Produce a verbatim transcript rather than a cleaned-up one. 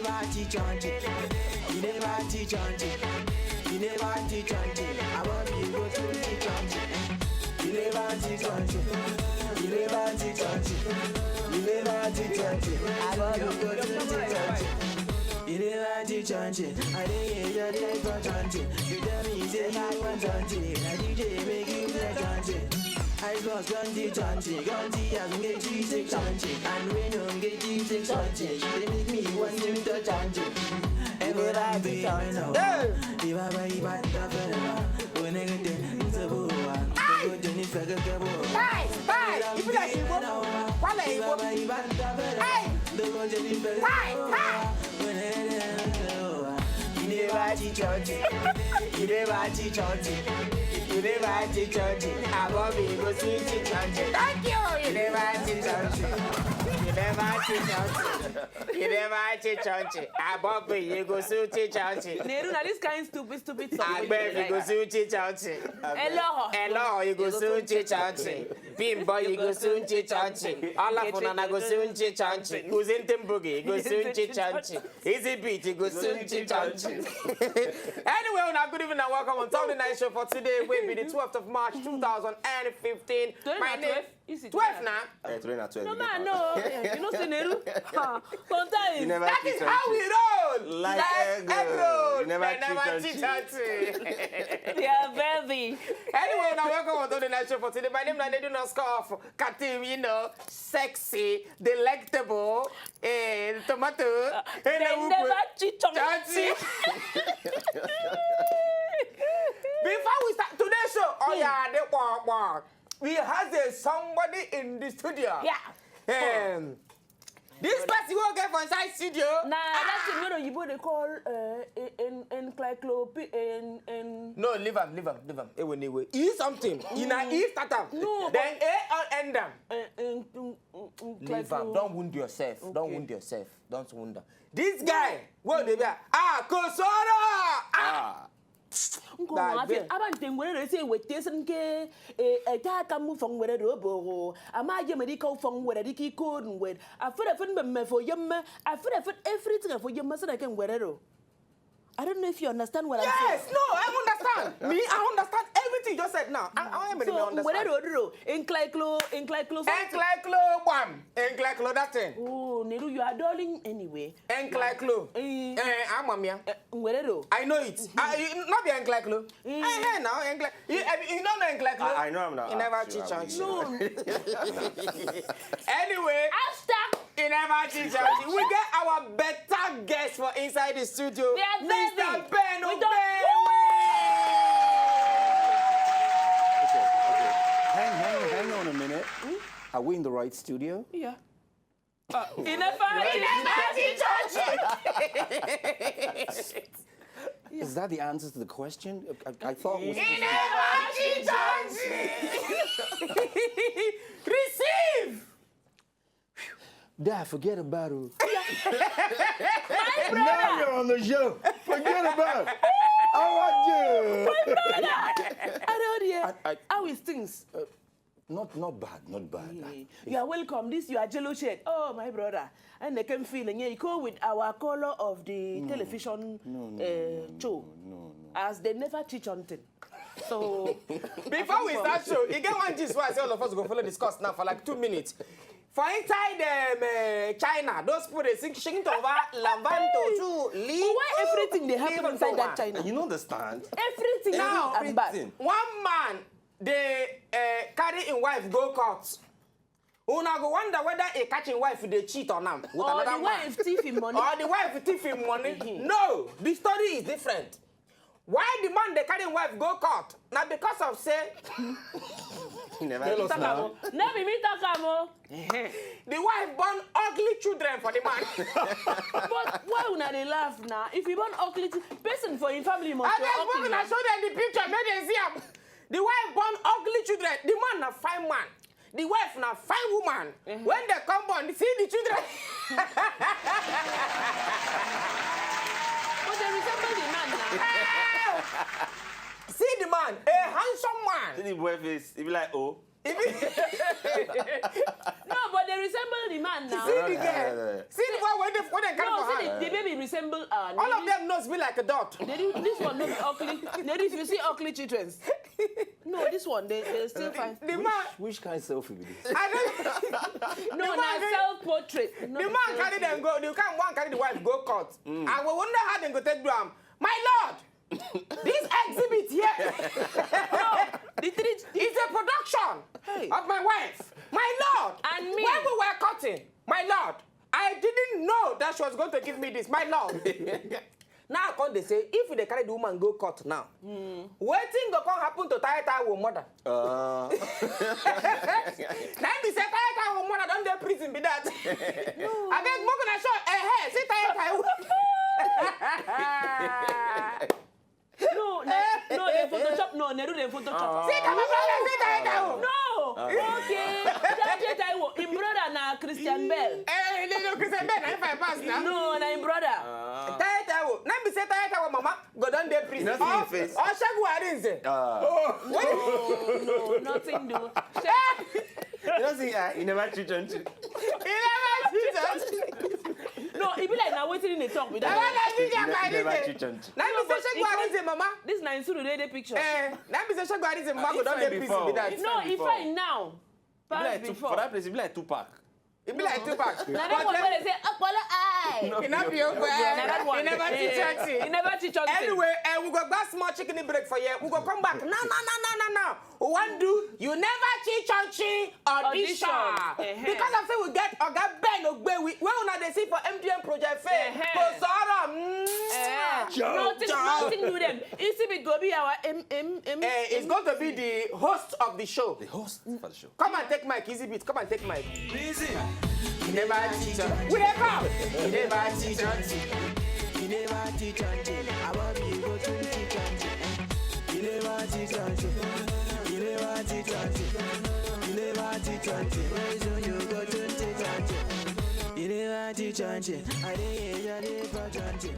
Teach auntie. You never teach auntie. You never teach auntie. I want you go to teach auntie. You never teach auntie. You never teach auntie. You never teach auntie. I want you go to teach auntie. You never teach auntie. I didn't hear your day for auntie. You tell me say you want auntie. I D J make you play auntie. I was auntie, auntie, auntie, I don't get you six auntie. And we don't get you six auntie. They make me want to touch auntie. Everyone be my now. Hey! Hey! Hey! If you like Igbo, wala Igbo. Hey! Hey! Hey! You never teach auntie. You never teach auntie. You never teach auntie. Above you go soon teach auntie. Thank you. You never teach auntie. You never teach auntie. You never teach auntie. Above you go soon teach auntie. Neru, na this kind stupid, stupid song. Abeg, you go soon teach auntie. Hello. Hello, you go soon teach auntie. Bimbo, you go soon teach auntie. All of una go soon teach auntie. Uzin Timbugi, you go soon teach auntie. Easy beat, you go soon teach auntie. Anyway, una good evening and welcome on top of the night show for today. We be the twelfth of March two thousand and fifteen. My name is twelve now. Eh, today na twelve. No, man, no. Eh, you know, Sineru. Sometimes. You never that is how we roll. Like egg roll. You never teach auntie. They are very. Anyway, now welcome on top of the night show for today. My name is Nedu Noskoff. Katim, you know, sexy, delectable, eh, tomato. They never teach auntie. Before we start today's show, oh yeah, the walk walk. We has a somebody in the studio. Yeah. Um, this person will get from inside studio. Nah, that's the one you they call uh, en encyclopedia. En en. No, leave him, leave him, leave him. Ewe newe. E something. In a E start up. No, then A or end them. Leave him. Don't wound yourself. Don't wound yourself. Don't wound them. This guy, what they be? Ah, Kosoro. Ah. Nkọwa abịa aba nte ngwere resi eweta esi nke ete aka m ụfọ ngwere dị obogo ama aje mere ike ụfọ ngwere dị ike ike odu ngwere afere efe mbe mmefe oye mme afere efe everything efe oye mme sị na ke ngwere ro. I don't know if you understand what I'm saying. Yes, no, I understand. Me, I understand everything you just said now. I, I don't even so, understand. Ngwere ro duro, enclyclo, enclyclo something. Enclyclo bam, enclyclo that thing. Oh, Neru, you are darling anyway. Enclyclo. Eh, I'm a mia. Ngwerero. I know it. Ah, you not be enclyclo. Eh, eh, now enclyclo. You, eh, you don't know enclyclo. I, I know him now. You never teach auntie. No. Anyway, after you never teach auntie. We get our better guest for inside the studio, Mister Ben Obewe. Okay, okay. Hang, hang, hang on a minute. Are we in the right studio? Yeah. Uh, Inefa, Inefa, Inefa. Is that the answer to the question? I, I thought was supposed to be Inefa, Inefa. Receive. Da, forget about it. Now you're on the show. Forget about it. How are you? My brother. I don't hear. I, I, how is things? Uh, Not, not bad, not bad. Yeah. You are welcome. This you are jello shed. Oh, my brother. And I can feel and yeah, you go with our color of the television show. As they never teach on thing. So before we start show, you get one gist why I say all of us go follow discuss now for like two minutes. For inside um, uh, China, those people they sing Shinto Lambanto too. Why everything they happen inside that China? You know the stand. Everything now and bad. One man dey uh, carry im wife go court. Una go wonder whether he catch him wife dey cheat on am with or another the man. Wife thief him money. Or the wife thief him money. No, the story is different. Why the man dey carry him wife go court? Na because of say he never talk am o. No be me talk am o. The wife born ugly children for the man. But why una dey laugh now? If you born ugly person for your family must be ugly. I dey show them the picture, make they see am. The wife born ugly children. The man na fine man. The wife na fine woman. When they come born, see the children. But they resemble the man now. See the man, a handsome man. See the boy face, he be like, oh. No, but they resemble the man now. See the girl. See the one wey dey wey dem carry No, for see hand. the, the baby resemble uh, All of them nose be like a dot. They do, this one no be ugly. They do, if you see ugly children. No, this one they they still fine. The man, Which kind selfie be this? I don't. No, the na man dey- self portrait. The man carry them go. The kind one carry the wife go court. And we wonder how dem go take do am. My lord, this exhibit here The three. is a production Hey. of my wife. My lord, And me. When we were cutting, my lord, I didn't know that she was going to give me this. My lord. Now I come dey say if we dey carry the woman go court now, wetin go come happen to Taye Taiwo mother? Uh, Na im be say Taye Taiwo mother don dey prison be that. Abeg make una show eh eh see Taye Taiwo. No, no, no, they Photoshop. No, Neru they Photoshop. See Taye Taiwo, see Taye Taiwo. No. Okay. Taye Taiwo, him brother na Christian Bell. Eh, no, no, Christian Bell na im fine pass na. No, na him brother. Taye Taiwo, na im be say Taye Taiwo mama go don dey prison. You no see him face? Or Segun Arinze. uh, No, nothing do. you don't see, uh, you never cheat on you. He never cheat on. No, e be like na wetin dey talk be Never that. like cheat on You never Arinze. cheat on you. Na im be say But Segun it- Arinze mama. This na Nzuru dey the picture. Eh, na im be say Segun Arinze mama go He don fine dey prison before. Be that. No, e fine now. Be Pass like two, for before. That place, e be like Tupac. E be like Tupac. Na that one wey dey say Okpolo eye. E no be Okpolo eye. Na that one. E never cheat on you. E never cheat on you. Anyway, eh, we go gba small chicken break for here. We go come back. Now, now, now, now, now, now. We wan do you never cheat on chi audition. Audition. Eh-heh. Because of say we get Oga Ben Ogbewi, wey una dey see for M T N Project Fair. Eh-heh. Go Zoro. Mm. Eh, nothing, nothing do them. Easy Beat go be our M M M. Eh, it's going to be the host of the show. The host for the show. Come and take mic, Easy Beat. Come and take mic. Busy. You never cheat on. We dey come. You never cheat on. You never teach until our people to teach until. You never teach until. You never teach until. You never teach until. Where is when you go to teach until? You never teach until. I didn't hear you for until.